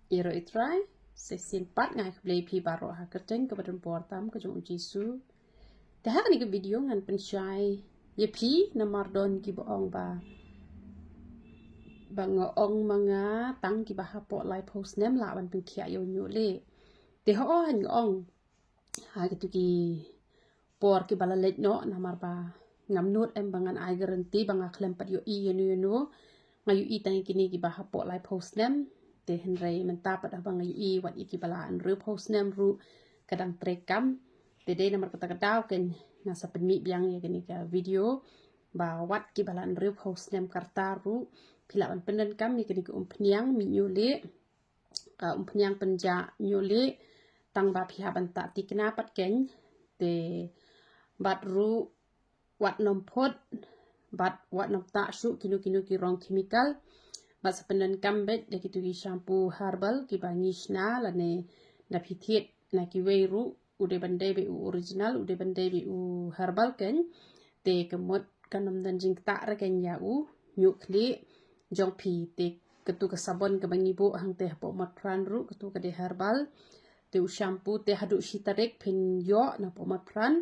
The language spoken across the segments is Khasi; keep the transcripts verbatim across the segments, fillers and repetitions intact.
Ïaroh Itrai, sa shisien pat nga ai khublei ïa phi baroh ha ka kyrteng kaba donbor tam ka jong U Jisu. Te ha kane ka video ngan pynshai ïa phi namar don kiba ong ba, ba nga ong ma nga tang kiba hapoh laiphew snem lah ban pynkhiah ïa u ñiuh lieh. Te hooid nga ong ha kitu ki por kiba la leit noh namar ba ngam nud em ba ngan ai guarantee ba nga khlem pat ïohi ïano ïano. Nga ïohi tang ïa kine kiba hapoh laiphew snem. Te hynrei mynta pat haba nga ïohi wat ïa kiba la hynriewphew snem ruh ka dang trei kam. Te dei namar kata ka daw kein nga sa pynmih biang ïa kane ka video ba wat kiba la hynriewphew snem ka rta ruh phi lah ban pyndonkam ïa kane ka umphniang mih ñiuh lieh, ka umphniang pynjah ñiuh lieh, tang ba phi hap ban tah tikna pat kein. Te bad ruh wat nym phut bad wat nym tah shuh kino kino ki rong chemical. Bad sa pyndonkam beit da kitu ki shampoo herbal kiba ngi shna lane na phi thied na kiwei ruh, u dei ban dei beit u original, u dei ban dei beit u herbal kein. Te ka mut kan nym don jingktah re kein ïa u ñiuh khlieh jong phi. Te katu ka sabon kaba ngi buh hangtei hapoh Motpran ruh katu ka dei herbal. Te u shampoo te haduh shi tarik phin ïoh napoh Motpran.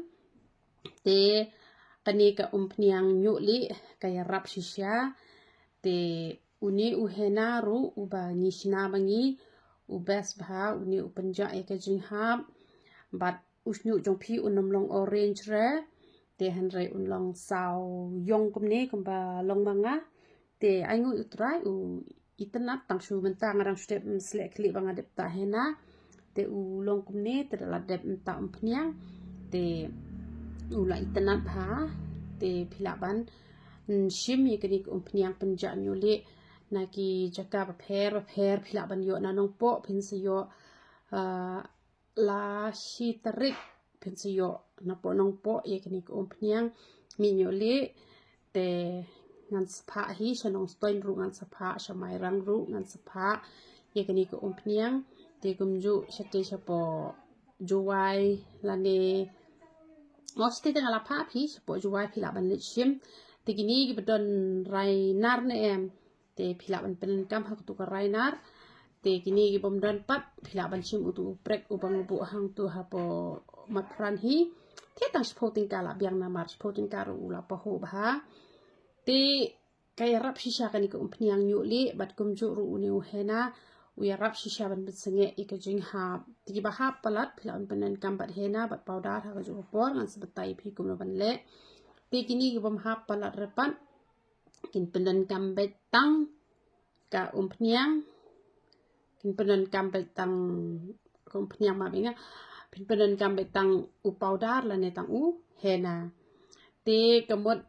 Te kane ka umphniang ñiuh lieh ka ïarap shisha. Te une u henna ruh uba ngi shna ma ngi u best bha, une u pynjah ïa ka jinghap. Bad u shñiuh jong phi un nym long orange re, te hynrei un long saw ïong kumne kumba long ma nga. Te ainguh U Trai u itynnad, tang shu mynta nga dang shu dep sleh khlieh ba nga dep tah henna. Te u long kumne te da la dep mynta umphniang te u la itynnad bha. Te phi lah ban, mm, shim ïa kane ka umphniang pynjah ñiuh lieh na ki jaka bapher bapher, phi lah ban ïoh na Nongpoh, phin sa ïoh, ah, la shi tarik phin sa ïoh napoh Nongpoh ïa kane ka umphniang mih ñiuh lieh. Te ngan sa phah hi sha Nongstoiñ ruh ngan sa phah, sha Mairang ruh ngan sa phah ïa kane ka umphniang. Te kumjuh shatei shapoh Jowai lane, oh, shatei te nga la phah phi shapoh Jowai phi lah ban leit shim. Te kine kiba don rai nar ne em, te phi lah ban pyndonkam ha katu ka rai nar. Te kine ki bym don pat phi lah ban shim utu u prek uba nga buh hangtu hapoh Motpran hi. Te tang shiphew tyngka la biang namar shiphew tyngka ruh u la pahuh bha. Te ka ïarap shisha kane ka umphniang ñiuh lieh bad kumjuh ruh une u henna u ïarap shisha ban pynsangeh ïa ka jinghap. Te kiba hap palat phi lah ban pyndonkam bad henna bad powder ha kajuh ka por, ngan sa batai ïa phi kumno ban leh. Te kine ki bym hap palat re pat kin pyndonkam beit tang ka umphniang, kin pyndonkam beit tang ka umphniang ma bynga, kin pyndonkam beit tang u powder lane tang u henna. Te ka mut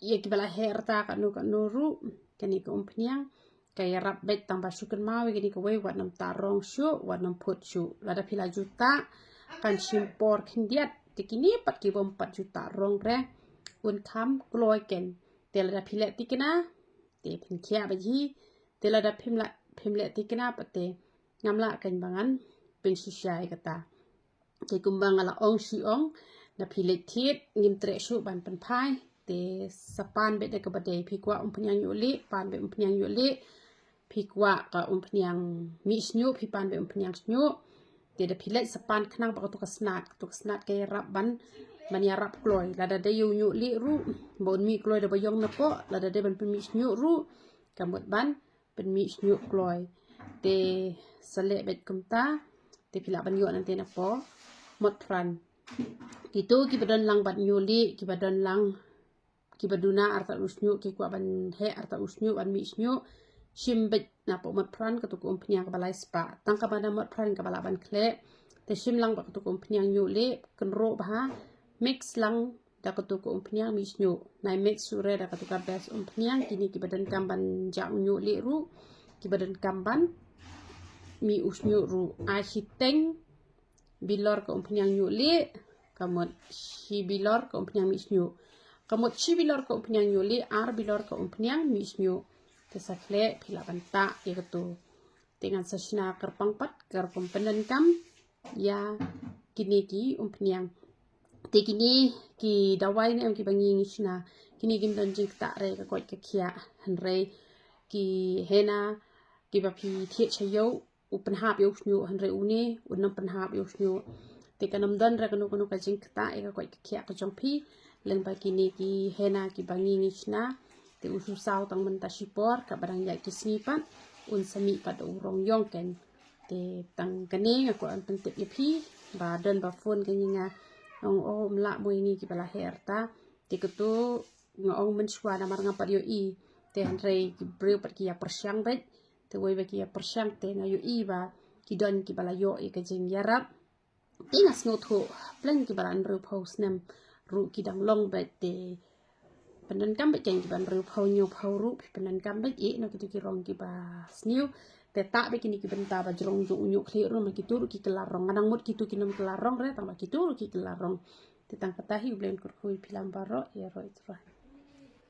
ïa kiba la heh rta kano kano ruh, kane ka umphniang ka ïarap beit, tang ba shu kynmaw ïa kane kawei, wat nym tah rong shuh, wat nym phut shuh. Lada phi la ju tah kan shim por khyndiat. Te kine pat ki bym pat ju tah rong re un kham kloi kein. Te lada phi leh tikna te phin khiah beit hi. Te lada phim la, phim leh tikna pat te ngam lah kein ba ngan pynshisha ïa kata. Te kumba nga la ong shi ong, lada phi leit thied ngim treh shuh ban pynphai. Te sa pan beit da kaba dei, phi kwah umphniang ñiuh lieh pan beit umphniang ñiuh lieh, phi kwah ka umphniang mih shñiuh phi pan beit umphniang shñiuh. Te lada phi leit sa pan khnang ba katu ka snat, katu ka snat ka ïarap ban, ban ïarap kloi. Lada dei ïa u ñiuh lieh ruh ba un mih kloi da ba ïong napoh, lada dei ban pynmih shñiuh ruh ka mut ban pynmih shñiuh kloi. Te sa leh beit kumta. Te phi lah ban ïoh nangta napoh Motpran. Kito kiba don lang bad ñiuh lieh, kiba don lang, kiba duna artat u shñiuh, ki kwah ban heh artat u shñiuh, ban mih shñiuh, shim beit napoh Motpran katu ka umphniang kaba lai spah. Tang kaba na Motpran kaba lah ban khleh. Te shim lang bad katu ka umphniang ñiuh lieh, kynroh bha, mix lang da katu ka umphniang mih shñiuh. Nai mix shuh re da katu ka best umphniang, kine kiba donkam ban jah u ñiuh lieh ruh, kiba donkam ban mih u shñiuh ruh. Ai shiteng bilor ka umphniang ñiuh lieh, ka mut shi bilor ka umphniang mih shñiuh. Ka mut shi bilor ka umphniang ñiuh lieh, ar bilor ka umphniang mih shñiuh. Te sa khleh phi lah ban tah ïa katu. Te ngan sa shna kyrpang pat ka rukom pyndonkam ïa kine ki umphniang. Te kine ki dawai ne em kiba ngi ngi shna, kine kim don jingktah re ka koit ka khiah, hynrei ki henna kiba phi thied sha ïew u pynhap ïa u shñiuh, hynrei une un ym pynhap ïa u shñiuh. Te kan ym don re kano kano ka jingktah ïa ka koit ka khiah ka jong phi lyngba kine ki hena kiba ngi ngi shna. Te u shu saw tang mynta shipor, kaba dang ïaid ki sngi pat un sa mih pat da u rong ïong kein. Te tang kane nga kwah pyntip ïa phi ba don ba phone ka ïa nga, ong, oh, ym lah mo ïa ngi kiba la heh rta. Te kato nga ong mynshuwa namar ngam pat ïohi. Te hynrei ki briew pat ki ïa pyrshang beit. Te wei ba ki ïa pyrshang te nga ïohi ba ki don kiba la ïoh ïa ka jingïarap. Te nga sngewthuh, pleng kiba la hynriewphew snem ruh ki dang long beit. Te pyndonkam beit kein kiba hynriewphew hynñiewphew ruh, phi pyndonkam beit ïa, na kito ki rong kiba sniew. Te tah beit kine ki bynta ba jrong jong u ñiuh khlieh ruh, namar kito ruh ki kylla rong. Nga dang mut kito kin ym kylla rong re, tang ba kito ruh ki kylla rong. Te tang kata hi, U Blei un kyrkhu ïa phi lang baroh, ïaroh ïa u Trai.